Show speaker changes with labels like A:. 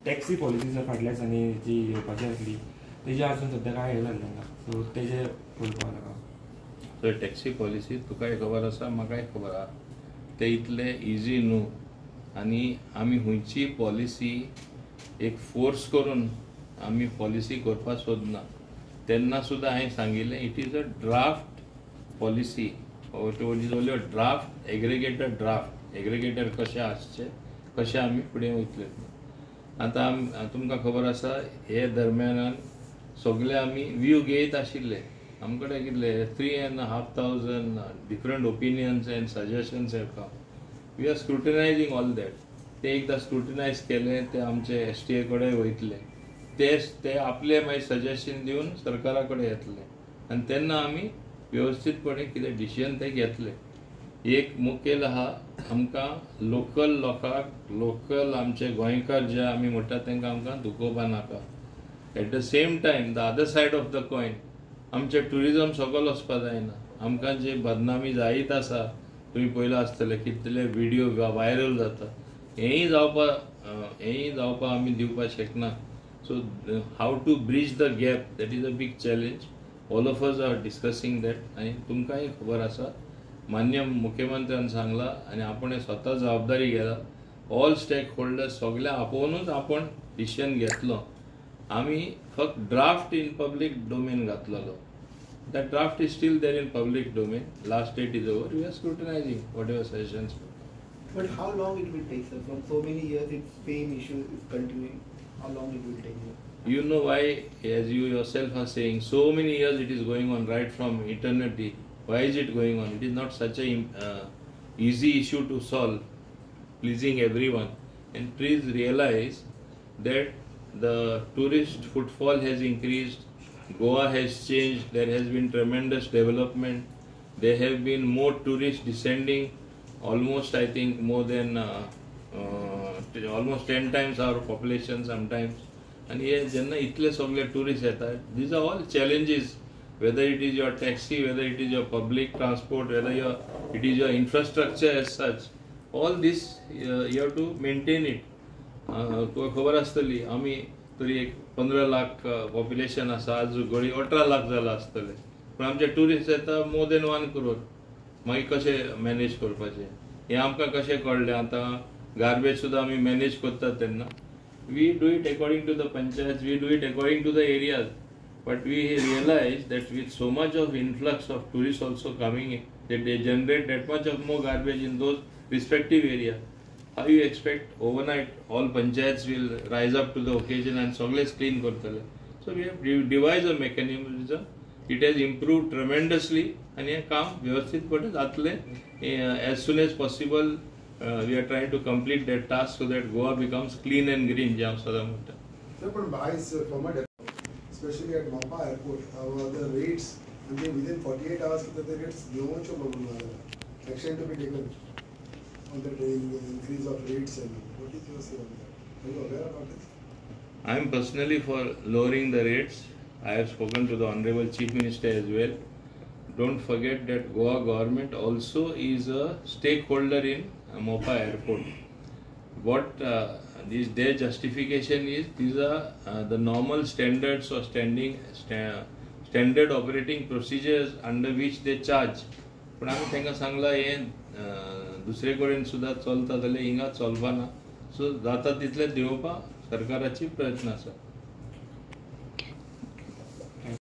A: Taxi policy sir फाटल्या दिसांनी जी येवपाची आसली तेजी अजून सद्या कांय हें जाल्लें ना, सो तेजें उलोवपाक नाका.
B: सो टॅक्सी पॉलिसी तुकाय खबर आसा, म्हाकाय खबर आहा, ते इतले इजी न्हू. आनी आमी खंयची पॉलिसी एक फोर्स करून आमी पॉलिसी करपाक सोदना. तेन्ना सुद्दां हांवें सांगिल्लें, it is a draft policy, it is only a draft, aggregated draft. Aggregated कशें आसचें, कशें आमी फुडें वयतले. आतां तुमकां खबर आसा, हे दरम्यानान सगळे आमी व्यू घेयत आशिल्ले. आमचे कडेन कितले 3,500 different opinions and suggestions have come. We are scrutinizing all that. ते एकदां स्क्रुटिनायज केले ते आमचे STA कडेन वयतले, ते आपले मागीर सजेशन दिवन सरकारा कडेन येतले आनी तेन्ना आमी वेवस्थीतपणे कितें डिसिजन ते घेतले. एक मुखेल आहा, आमकां लोकल लोकांक, लोकल आमचे गोंयकार जे आमी म्हणटात तांकां आमकां दुखोवपा नाका. At the same time, the other side of the coin, आमचें ट्युरिजम सकयल वचपा जायना. आमकां जे बदनामी जायत आसा, तुमी पळयलां आसतलें कितले व्हिडियो व्हायरल जाता, हेंय जावपा आमी दिवपाक शकना. So how to bridge the gap, that is a big challenge. All of us are discussing that. आनी तुमकांय खबर आसा, मान्य मुख्यमंत्र्यान सांगलां आनी आपण स्वता जबाबदारी घेला, ऑल स्टेक होल्डर्स सगळे आपोवनूच आपण डिसिजन घेतलो. आमी फक्त ड्राफ्ट इन पब्लीक डोमेन घातलेलो. That draft is still there in public domain. Last date is over. We are scrutinizing whatever suggestions.
C: But how long it will take, sir? From so many years, it's same issue is continuing. How long it will take, sir?
B: You know why, as you yourself are saying, so many years it is going on, right from eternity. Why is it going on? It is not such a easy issue to solve, pleasing everyone. And please realize that the tourist footfall has increased. Goa has changed. There has been tremendous development. There have been more tourists descending, almost, I think, more than almost 10 times our population sometimes. आनी हे जेन्ना इतले सगळे tourist येतात, these are all challenges, whether it is your taxi, whether it is your public transport, whether your it is your infrastructure as such, all this you have to maintain it. तुका खबर आसतली, आमी तरी एक 15 lakh population आसा, आज घडये 18 लाख जाला आसतले, पूण आमचे टुरिस्ट येता मोर देन 1 करोड. मागीर कशें मॅनेज करपाचें हें आमकां कशें कळ्ळें? आतां गार्बेज सुद्दां आमी मॅनेज करतात तेन्ना we do it according to the panchayat, we do it according to the areas, but we realize that with so much of influx of tourists also coming in, that they generate that much of more garbage in those respective area. How you expect overnight all panchayats will rise up to the occasion and सगळेच clean करतले? So we have devised a mechanism. It has improved tremendously आनी हें काम व्यवस्थीतपणे जातलें. As soon as possible we are trying to complete that task so that Goa becomes clean and green, जें हांव सदां म्हणटा.
D: Sir, पण vice former, especially at Mopa Airport, the rates, and they within 48 hours the rates देवोच्यो problem जालें. Action to be taken on the increase of rates, and what is your say on that? Are you aware about this?
B: I am personally for lowering the rates. I have spoken to the Honorable Chief Minister as well. Don't forget that Goa government also is a stakeholder in Mopa Airport. What this their justification is, these are the normal standards or standard operating procedures under which they charge. पूण आमी तांकां सांगलां, हें दुसरे कडेन सुद्दां चलता जाल्यार हिंगा चलपाना, सो जाता तितलें देंवोवपाक सरकाराची प्रयत्न आसा.